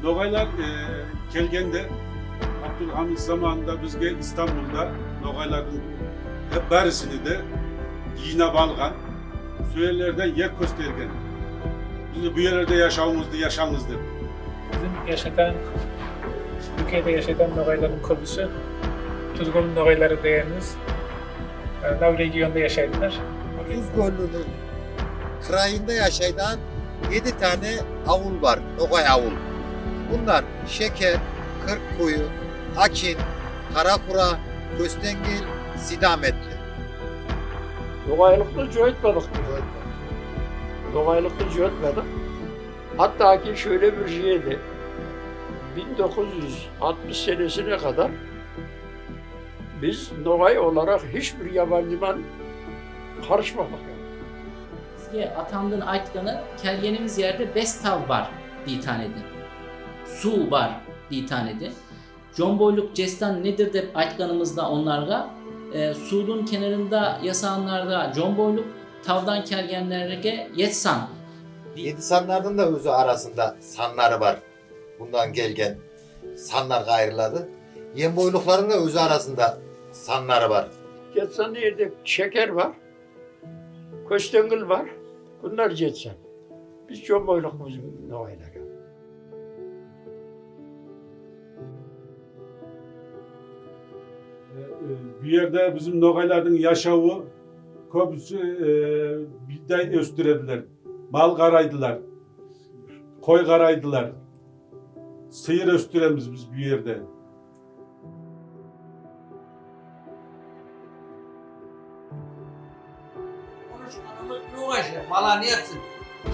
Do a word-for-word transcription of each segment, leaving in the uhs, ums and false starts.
Ногайлар, э, келгенде, Абдулхамит заманында бизге Истанбулда ногайлардынъ хеп баьрисини де йыйнап алган, сол ерлерден ер коьстерген. Бизди бу ерлерде яшавынъызды яшанъыз деп. Бизим яшайтан, Туьркияда яшайтан ногайлардынъ коьбиси Тузгоьл ногайлары дегенимиз, э, мынав регионда яшайдылар. Туз коьлининъ кырайында яшайтан еди тане авыл бар, ногай авыл. Бунлар Шекер, Кырккую, Акин, Каракура, Коьстенгил, Сидаметли. Ногайлыкты йойтпадык. Ногайлыкты йойтпадык. Hatta ki şöyle bir şeydi. Bin dokuz yüz altmış senesine kadar biz Nogay olarak hiçbir yabancıman karışmadık. Бизге атамдынъ айтканы, келгенимиз ерде бес тав бар дейтан эди. Сув бар дейтан эди. Джомбойлык джетсен недир деп айтканымызда онларга, э, сувдынъ кенарында ясаганларга джомбойлык, тавдан келгенлерге етсан. Еди санлардынъ да оьзи арасында санлары бар. Буннан келген санларга айырылады. Енбойлыклардынъ да оьзи арасында санлары бар. Етсан ерде Шекер бар, Коьстенгил бар. Бунлар етсан. Биз джомбойлыкпыз ногайлар. Э, э, бу ерде бизим ногайлардынъ яшавы коьбиси, э, бийдай оьстиредилер, мал карайдылар, кой карайдылар, сыйыр оьстиремиз биз бу ерде. Konuşkanımız nogayşa, bala ne etsin?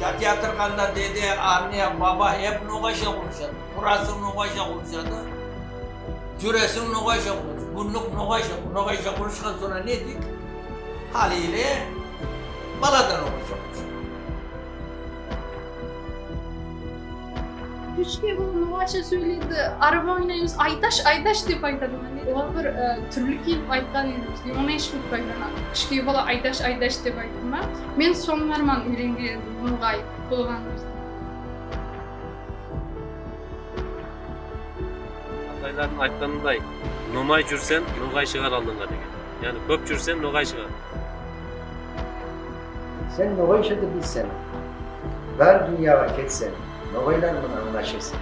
Yatıyatırganda dede, anne, baba hep nogayşa konuşadı. Turasın nogayşa konuşadı. Juresiń nogayşa konuşadı. Kúnlik nogayşa, nogayşa konuşkan sora ne deydi? Haliyle bala da nogayşa konuşadı. Кишкей бала ногайша соьйлейди, арба ойнаймыз, айдаш, айдаш деп айтады. Олар бир, э, туьрли келип айткан эди бизге, оны эш билмейди. Кишкей бала айдаш, айдаш деп айтты ма? Мен соннан уьйренген эдим ногай болганымызды. Атайлардынъ айтканындай, номай юрсенъ, ногай шыгар алдынъа деген. Яни коьп юрсенъ, ногай шыгар. Sen nogayşa da bilsen, бар дуныяга кетсенъ, ногайлар ман анълашырсынъ.